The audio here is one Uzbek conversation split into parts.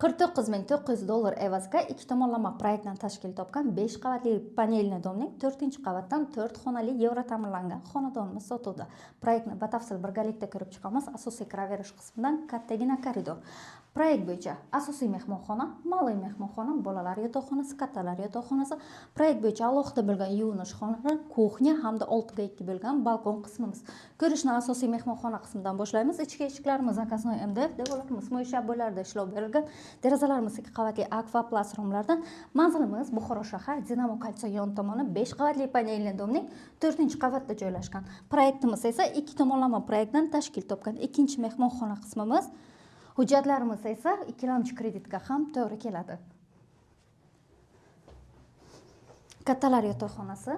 49 900 dollar evaziga ikki tomonlama proyektdan tashkil topgan 5 qavatli панельный дом ning 4-qavatdan 4 xonali yevro ta'mirlangan xonadonimiz sotuvda. Proyektni batafsil birgalikda ko'rib chiqamiz. Asosiy kiraverish qismidan kattagina koridor. Proyekt bo'yicha asosiy mehmonxona, malый mehmonxona, bolalar yotoqxonasi, kattalar yotoqxonasi, proyekt bo'yicha alohida bo'lgan yuvinish xonalari, kuxnya hamda 6 ga 2 bo'lgan balkon qismimiz. Ko'rishni asosiy mehmonxona qismidan boshlaymiz. Ichki eshiklarimiz заказной MDF, devorlarimiz mo'ysha bo'larda ishlov berilgan. Derazalarimiz 2 qavatli Aqua Plus romlardan. Manzilimiz Buxoro shahar, Dinamo Кольцо yon tomoni, 5 qavatli панельный дом ning 4-qavatda joylashgan. Proyektimiz esa ikki tomonlama proyektdan tashkil topgan. Ikkinchi mehmonxona qismimiz. Hujjatlarimiz esa ikkilamchi kreditga ham to'g'ri keladi. Kattalar yotoqxonasi.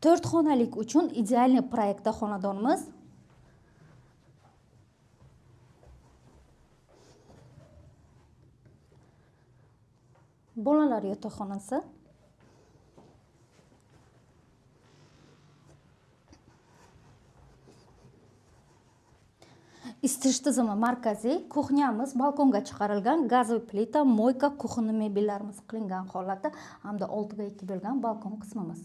4 xonalik uchun идеальный proyektda xonadonimiz. Bolalar yotoqxonasi. Isitish tizimi markaziy, kuxnyamiz balkonga chiqarilgan, газовый plita, мойка, кухонный mebellarimiz qilingan holatda hamda 6 ga 2 bo'lgan balkon qismimiz.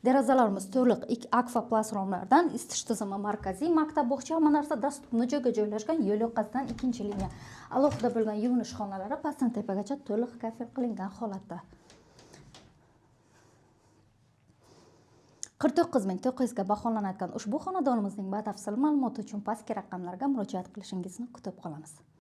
Derazalarimiz to'liq Aqua Plus romlardan, isitish tizimi markaziy, maktab, bog'cha, hamma narsa доступный joyga joylashgan, yo'l yoqasidan 2-liniya. Alohida bo'lgan yuvinish xonalari pastdan tepagacha to'liq kafel qilingan holatda. 49 900 ga baholanayotgan ushbu xonadonimizning batafsil ma'lumoti uchun pastki raqamlarga murojaat qilishingizni kutib qolamiz.